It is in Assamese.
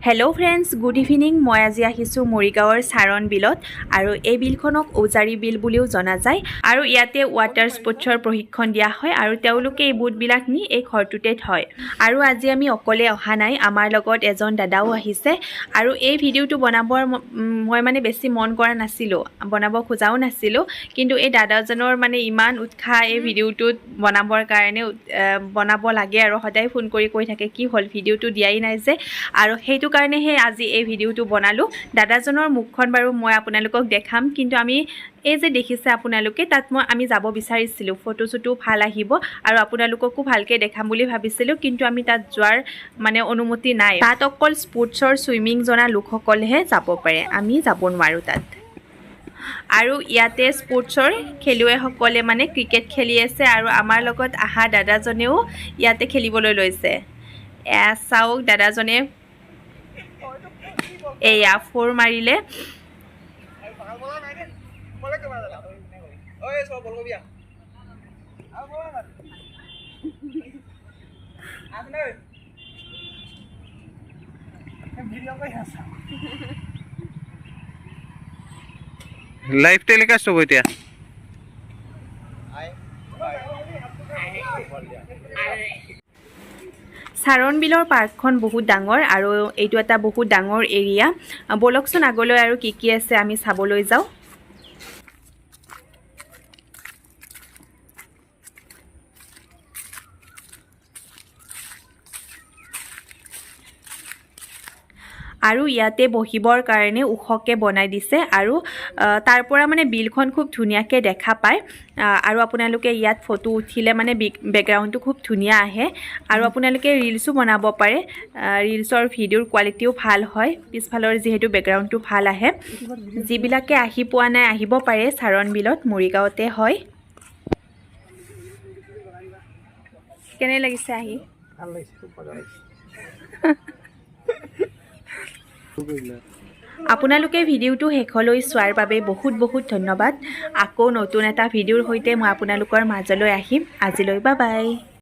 Hello' friends, good evening. মই আজি আহিছোঁ মৰিগাঁৱৰ চাৰণ বিলত আৰু এই বিলখনক ঔজাৰী বিল বুলিও জনা যায় আৰু ইয়াতে ৱাটাৰ স্পৰ্টছৰ প্ৰশিক্ষণ দিয়া হয় আৰু তেওঁলোকে এই বোটবিলাক নি এই ঘৰটোতে থয়। আৰু আজি আমি অকলে অহা নাই, আমাৰ লগত এজন দাদাও আহিছে। আৰু এই ভিডিঅ'টো বনাবৰ মই মানে বেছি মন কৰা নাছিলোঁ, বনাব খোজাও নাছিলোঁ, কিন্তু এই দাদাজনৰ মানে ইমান উৎসাহ এই ভিডিঅ'টোত বনাবৰ কাৰণে, বনাব লাগে আৰু সদায় ফোন কৰি কৈ থাকে কি হ'ল ভিডিঅ'টো দিয়াই নাই যে, আৰু সেইটো কাৰণেহে আজি এই ভিডিঅ'টো বনালোঁ। দাদাজনৰ মুখখন বাৰু মই আপোনালোকক দেখাম, কিন্তু আমি এই যে দেখিছে আপোনালোকে তাত আমি যাব বিচাৰিছিলোঁ, ফটো চটো ভাল আহিব আৰু আপোনালোককো ভালকৈ দেখাম বুলি ভাবিছিলোঁ, কিন্তু আমি তাত যোৱাৰ মানে অনুমতি নাই। তাত অকল স্পৰ্টছৰ চুইমিং জনা লোকসকলেহে যাব পাৰে, আমি যাব নোৱাৰোঁ তাত। আৰু ইয়াতে স্পৰ্টছৰ খেলুৱৈসকলে মানে ক্ৰিকেট খেলি আছে আৰু আমাৰ লগত অহা দাদাজনেও ইয়াতে খেলিবলৈ লৈছে। এয়া চাওক, দাদাজনে এয়া ফ'ৰ মাৰিলে। লাইভ টেলিকাষ্ট হ'ব এতিয়া। চাৰণ বিলৰ পাৰ্কখন বহুত ডাঙৰ আৰু এইটো এটা বহুত ডাঙৰ এৰিয়া। ব'লকচোন আগলৈ আৰু কি কি আছে আমি চাবলৈ যাওঁ। আৰু ইয়াতে বহিবৰ কাৰণে ওখকৈ বনাই দিছে আৰু তাৰ পৰা মানে বিলখন খুব ধুনীয়াকৈ দেখা পায়। আৰু আপোনালোকে ইয়াত ফটো উঠিলে মানে বেকগ্ৰাউণ্ডটো খুব ধুনীয়া আহে আৰু আপোনালোকে ৰিলচো বনাব পাৰে। ৰিলচৰ ভিডিঅ'ৰ কোৱালিটিও ভাল হয়, পিছফালৰ যিহেতু বেকগ্ৰাউণ্ডটো ভাল আহে। যিবিলাকে আহি পোৱা নাই আহিব পাৰে, চাৰণ বিলত মৰিগাঁৱতে হয়। কেনে লাগিছে আহি? ভাল লাগিছে, খুব মজা লাগিছে। আপোনালোকে ভিডিঅ'টো শেষলৈ চোৱাৰ বাবে বহুত বহুত ধন্যবাদ। আকৌ নতুন এটা ভিডিঅ'ৰ সৈতে মই আপোনালোকৰ মাজলৈ আহিম। আজিলৈ বাই বাই।